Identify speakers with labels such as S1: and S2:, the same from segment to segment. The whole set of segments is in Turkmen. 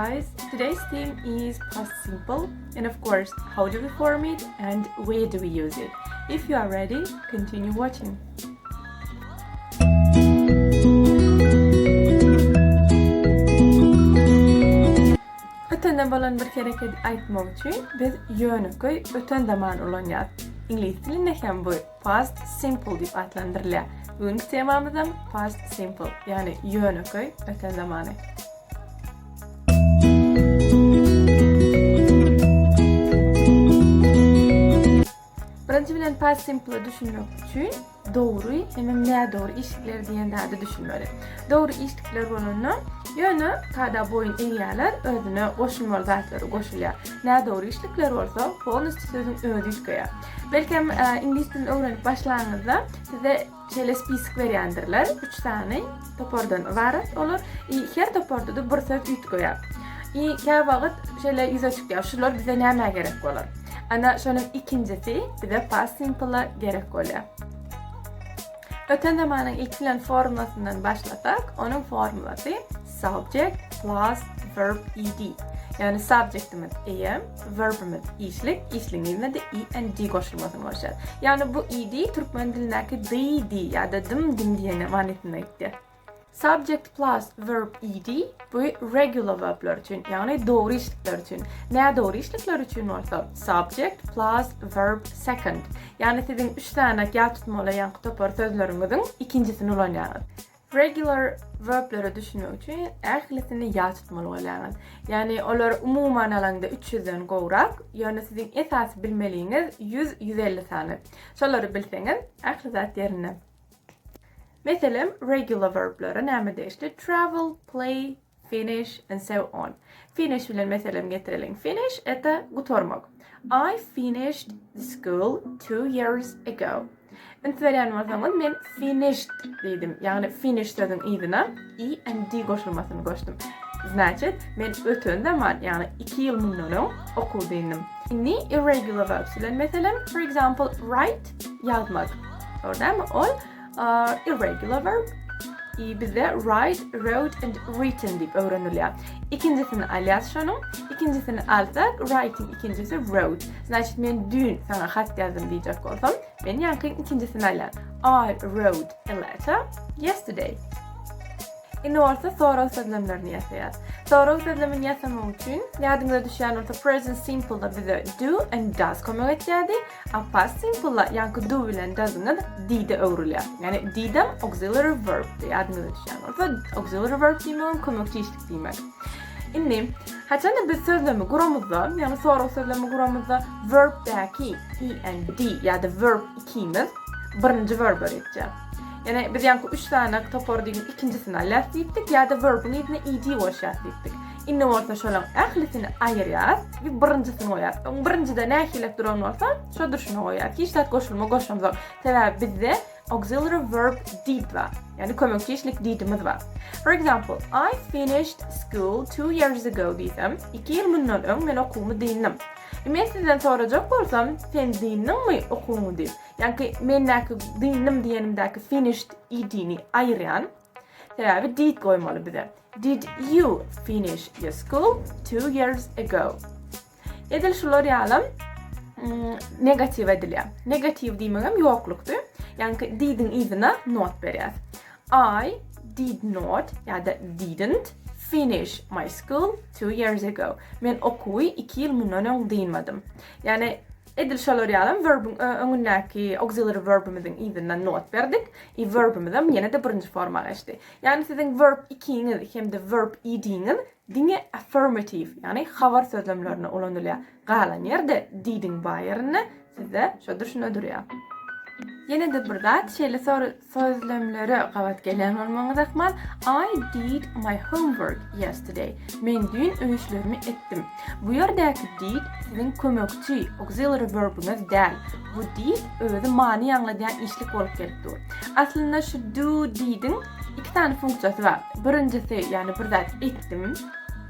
S1: guys, today's theme is past simple and of course how do we form it and where do we use it. If you are ready, continue watching. Ötende bolan bir hereketi aýtmak üçin biz ýönekeý öten zaman ulanýarys. Iňlis dilinde hem bu past simple diýip atlandyrylýar. Bu günki temamyzam past simple, ýagny ýönekeý öten zamany. Birinji bilen past simple düşünmek üçin dogry hemem nädogry işlikler diýen zada düşünmeli. Dogry işlikler bolanda ýöne kada boýun egýärler, özüne goşulmaly zatlary goşulýar. Nädogry işlikler bolsa polnostýu sözüň özi üýtgeýär. Belkem iňlis dilini öwrenip başlanyňyzda size Şeýle spisok berýändirler, üç sany topardan ybarat olar. I her toparda-da bir söz üýtgeýär. I käwagt şeýle ýüze çykýar, şular bize nämä gerek bolar? Ana, şonuň ikinjisi bize past simple-a gerek bolýar. Öten zamanyň ilki bilen formulasyndan başlasak, onuň formulasy subject plus verb ed. Ýagny subjectimiz eýe, verbimiz işlik, işligiň yzyna-da ing goşulmasyny goşýarys. Ýagny bu ed türkmen dilindäki dy, di ýa-da dym, dim diýen manysynda gitýär. Subject plus verb ed bu regular verbler üçin, ýagny dogry işlikler üçin. Nädogry işlikler üçin bolsa subject plus verb second. Ýagny siziň üç sany ýat tutmaly ýaňky topar sözleriňiziň ikinjisini ulanýaňyz. Regular verblere düşünmek üçin ählisini ýat tutmaly bolýaňyz. Ýagny olar umuman alaňda 300-den gowrak, ýöne siziň esasy bilmeliňiz 100-150 sany. Şolary bilseňiz, ähli zat ýerinde. Meselem, regular verblere näme degişli? Travel, play, finish and so on. Finish bilen meselem getireliň. Finish это gutarmak. I finished the school two years ago. Üns berýän bolsaňyz men finished diýdim. Ýagny finish sözüň yzyna e and d goşulmasyny goşdum. Значит, men öten zaman, ýagny 2 ýyl mundan öň okuw dyndim. Indi irregular verbs bilen meselem, for example, write ýazmak. Dogry dälmi? Ol irregular verb. I bizde write, wrote and written diýip öwrenilýär. Ikinjisini alýas şonuň. Ikinjisini alsak, write-iň ikinjisi wrote. Значит, men düýn saňa hat ýazdym diýjek bolsam, men ýaňkyň ikinjisini alýan. I wrote a letter yesterday. Indi bolsa sorag sözlemlerini ýasaýas. Sorag sözlemini ýasamak üçin ýadyňyza düşýän bolsa present simple-da bize do and does kömek etýärdi. A past simple-da ýaňky do bilen does-yňyz did-e öwrülýär. Ýagny did-em auxiliary verb-di. Ýadyňyza düşýän bolsa auxiliary verb diýmegem kömekçi işlik diýmek. Indi haçanda biz sözlemi guramyzda, ýagny sorag sözlemi guramyzda verb-däki ing ýa-da verb ikimiz birinji verbe geçýär. Ýagny biz ýaňky üç sany topar diýiň ikinjisini alýas diýipdik ýa-da verbiň yzyna ed goşýas diýipdik. Indi bolsa şolaň ählisini aýyrýas we birinjisini goýýas. Öň birinjide nähilek duran bolsa, şo durşuna goýýas. Hiç zat goşulma goşamzok. Sebäbi bizde auxiliary verb did bar. Ýagny kömekçi işlik didimiz bar. For example, I finished school two years ago diýsem, iki ýyl mundan öň men okuwymy dyndym. Men sizden sorajak bolsam, sen dyndyňmy okuwyňy diýip. Ýaňky mendäki dyndym diýenimdäki finished ed-ni aýyrýan. Sebäbi did goýmaly bize. Did you finish your school two years ago? Edil şular ýalam mm, negatiw edilýär. Negatiw diýmegem ýoklukdy. Ýaňky didiň yzyna not berýär. I did not ýa-da didn't finish my school two years ago. Men okuwy 2 ýyl mundan öň dynmadym. Ýagny Edil şolar ýalam verbiň öňündäki auxiliary verbimiziň yzyndan not berdik. I verbimizem ýene-de birinji forma geçdi. Ýagny siziň verb ikiňiz hem-de verb ediňiz diňe affirmative, ýagny habar sözlemlerinde ulanylýar. Galan ýerde did-iň bar ýerinde sizde şo durşuna durýar. Ýene-de bir zat, şeýle Sözlemlere gabat gelýän bolmagyňyz ahmal, I did my homework yesterday. Men düýn öý işlerimi etdim. Bu ýerdäki did siziň kömekçi, auxiliary verbiňiz däl. Bu did özi many aňladýan işlik bolup gelip dur. Aslynda şu do, did-iň iki sany funksiýasy bar. Birinjisi, ýagny bir zat etdim,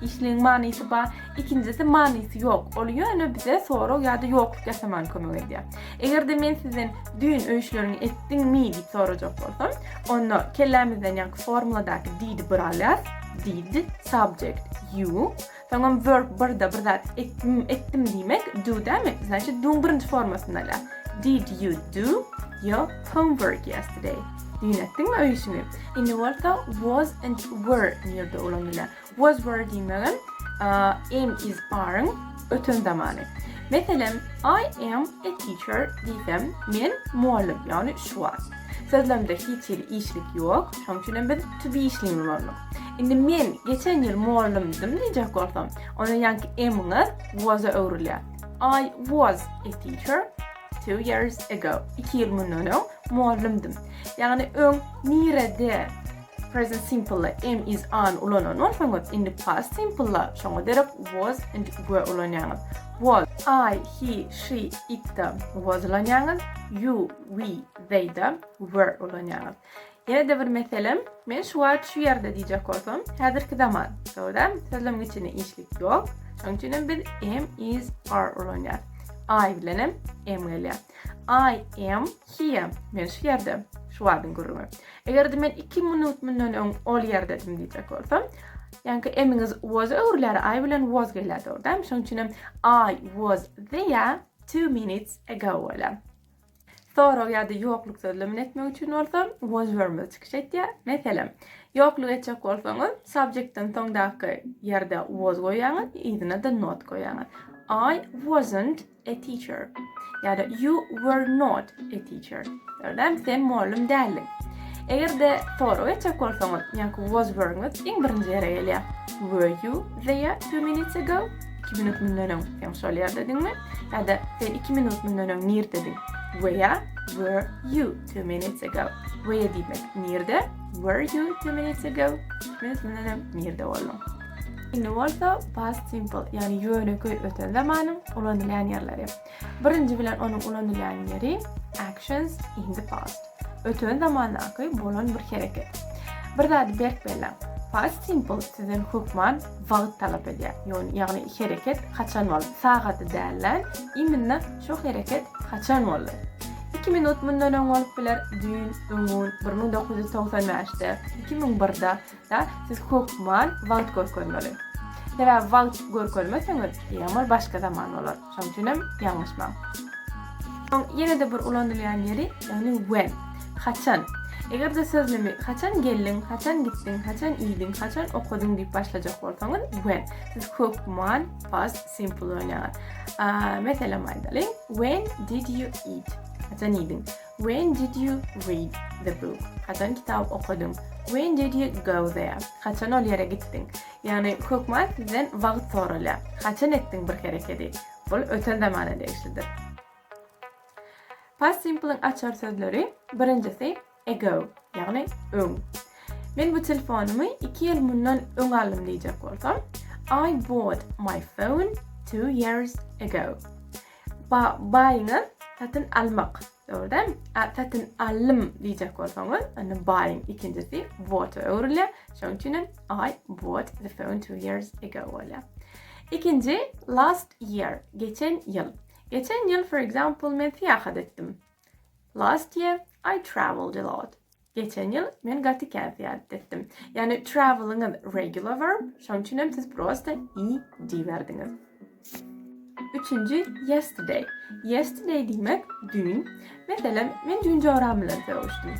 S1: işligiň manysy bar. Ikinjisi manysy ýok. Ol ýöne bize sorag ýa-da ýokluk ýasamana kömek edýär. Eger-de men sizden düýn öý işleriňi etdiňmi diýip sorajak bolsam, onda kellämizden ýaňky formuladaky did-i bir alýas. Did, subject, you. Soňam verb birde bir zat etdim, etdim diýmek do dämi? Значит, do-ň birinji formasyny alýar. Did you do your homework yesterday? Düýn etdiňmi öý işiňi? Indi bolsa was and were nirde ulanylýar? Was were diýmegem am is are-yň öten zamany. Meselem, I am a teacher diýsem, men mugallym, ýagny şu wagt. Sözlemde hiç hili işlik ýok, şonuň üçin hem biz to be işligini ulandyk. Indi men geçen ýyl mugallymdym diýjek bolsam, onda ýaňky am-yňyz was-a öwrülýär. I was a teacher two years ago. Iki ýyl mundan öň mugallymdym. Ýagny öň nirede Present simple-da am, is, are-ny ulanan bolsaňyz, indi past simple-da şoňa derek was and were ulanýaňyz. Was, I, he, she, it-de was ulanýaňyz, you, we, they-de were ulanýaňyz. Ýene-de bir meselem, men şu wagt şu ýerde diýjek bolsam, häzirki zaman. Dogry, sözlemiň içinde işlik ýok. Şonuň üçin hem biz am, is, are ulanýarys. I bilen hem am gelýär. I am here. Men şu ýerde. Şu wagtyň gürrüňi. Eger-de men 2 minut mundan öň ol ýerdedim diýjek bolsam, ýaňky emiňiz was öwrüler, I bilen was gelýär dogry dälmi? Şonuň üçin hem I was there 2 minutes ago bolýar. Sorag ýa-da ýokluk sözlemini etmek üçin bolsa was were-miz çykyş etýär. Meselem, ýokluk etjek bolsaňyz, subject-den soňdaky ýerde was goýýaňyz, yzyna-da not goýýaňyz. I wasn't a teacher ýa-da you were not a teacher. Gördüňmi? Sen mugallym däldiň. Eger-de sorag etjek bolsaňyz, ýaňky was were-iňiz iň birinji ýere gelýär. Were you there two minutes ago? 2 minut mundan öň sen şol ýerdediňmi? Ýa-da sen 2 minut mundan öň nirdediň? Where were you two minutes ago? Where diýmek nirde? Were you two minutes ago? 2 minut mundan öň nirde bolduň? Indi bolsa past simple, ýagny ýönekeý öten zamanyň ulanylýan ýerleri. Birinji bilen onuň ulanylýan ýeri actions in the past. Öten zamandaky bolan bir hereket. Bir zady berk belläň. Past simple sizden hökman wagt talap edýär. Ýagny hereket haçan boldy? Sagady däl-de, imенно şo hereket haçan boldy? 2 minut mundan öň bolup biler, düýn, öňňun, 1995-de, 2001-de, Da siz hökman wagt görkezmeli. Sebäbi wagt görkezmeseňiz, eýýäm ol başga zaman bolar. Şonuň üçin hem ýalňyşmaň. Soň ýene-de bir ulanylýan ýeri, ýagny when. Haçan. Eger-de sözlemi haçan geldiň, haçan gitdiň, haçan iýdiň, haçan okadyň diýip başlajak bolsaňyz, when. Siz hökman past simple ulanýaňyz. Meselem aýdalyň, when did you eat? Haçan iýdiň? When did you read the book? Haçan kitaby okadyň? When did you go there? Haçan ol ýere gitdiň? Ýagny hökman sizden wagt soralýar. Haçan etdiň bir herekedi? Bul öten zamana degişlidir. Past simple-iň açar sözleri, birinjisi ago, ýagny öň. Men bu telefonymy 2 ýyl mundan öň aldym diýjek bolsam, I bought my phone two years ago. Ba buy-ňa satyn almak. Dogry dälmi? A satyn aldym diýjek bolsaňyz, onda buy-yň ikinjisi bought-a öwrülýär. Şonuň üçin hem I bought the phone two years ago bolýar. Ikinji last year, geçen ýyl. Geçen ýyl for example men syýahat etdim. Last year I traveled a lot. Geçen ýyl men gaty kän syýahat etdim. Ýagny travel-yňyz regular verb, şonuň üçin hem siz prosta ed berdiňiz. Üçünji yesterday. Yesterday diýmek düýn. Meselem, men düýn joram bilen sögüşdim.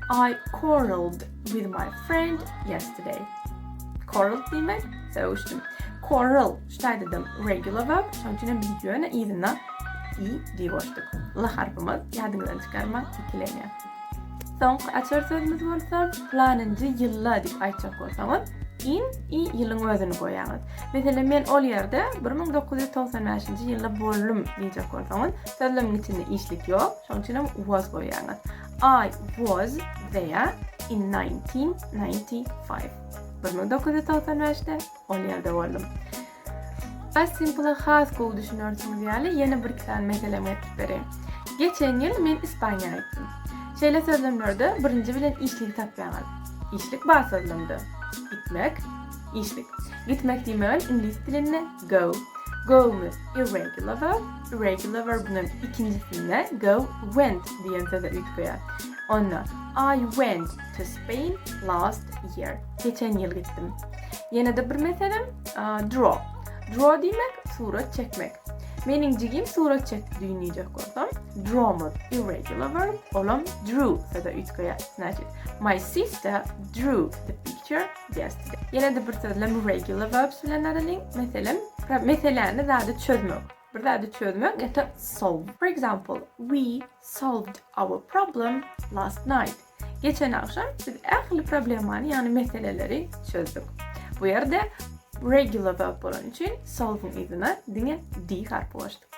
S1: I quarreled with my friend yesterday. Quarreled diýmek sögüşdim. Quarrel şu taýda regular verb, şonuň üçin hem biz ýöne yzyna e goşduk. L harpymyz ýadyňyzdan çykarmaň, ikilenýär. Soňky açar sözümiz bolsa pylanynjy ýylda diýip aýtjak bolsaňyz, in i ýylyň özüni goýaňyz. Meselem, men ol ýerde 1995-nji ýylda boldum diýjek bolsaňyz, sözlemiň içinde işlik ýok, şonuň üçin hem was goýaňyz. I was there in 1995. 1995-de ol ýerde boldum. Past simple-a has gowy düşünersiňiz ýaly ýene bir-iki sany meselem getirip bereýin. Geçen ýyl men Ispaniýa gitdim. Şeýle sözlemlerde birinji bilen işligi tapýaňyz. Işlik bar sözlemde. Gitmek, işlik. Gitmek diýmegem iňlis dilinde go. Go'muz irregular verb, irregular verb'niň ikinjisinde go went diýen söze üýtgeýär. Onda I went to Spain last year. Geçen ýyl gitdim. Ýene-de bir meselem, draw. Draw diýmek surat çekmek. Meniň jigim surat çekdi düýn diýjek bolsam, draw'myz irregular verb, olam drew söze üýtgeýär. Значит, my sister drew the picture yesterday. Ýene-de bir sözlem regular verbs bilen aralyň. Meselem, meseläni zady çözmek. Bir zady çözmek ýa-da solve. For example, we solved our problem last night. Geçen agşam biz ähli problemany, ýagny meseleleri çözdük. Bu ýerde regular verb bolany üçin solve-yň yzyna diňe d harpy goşduk.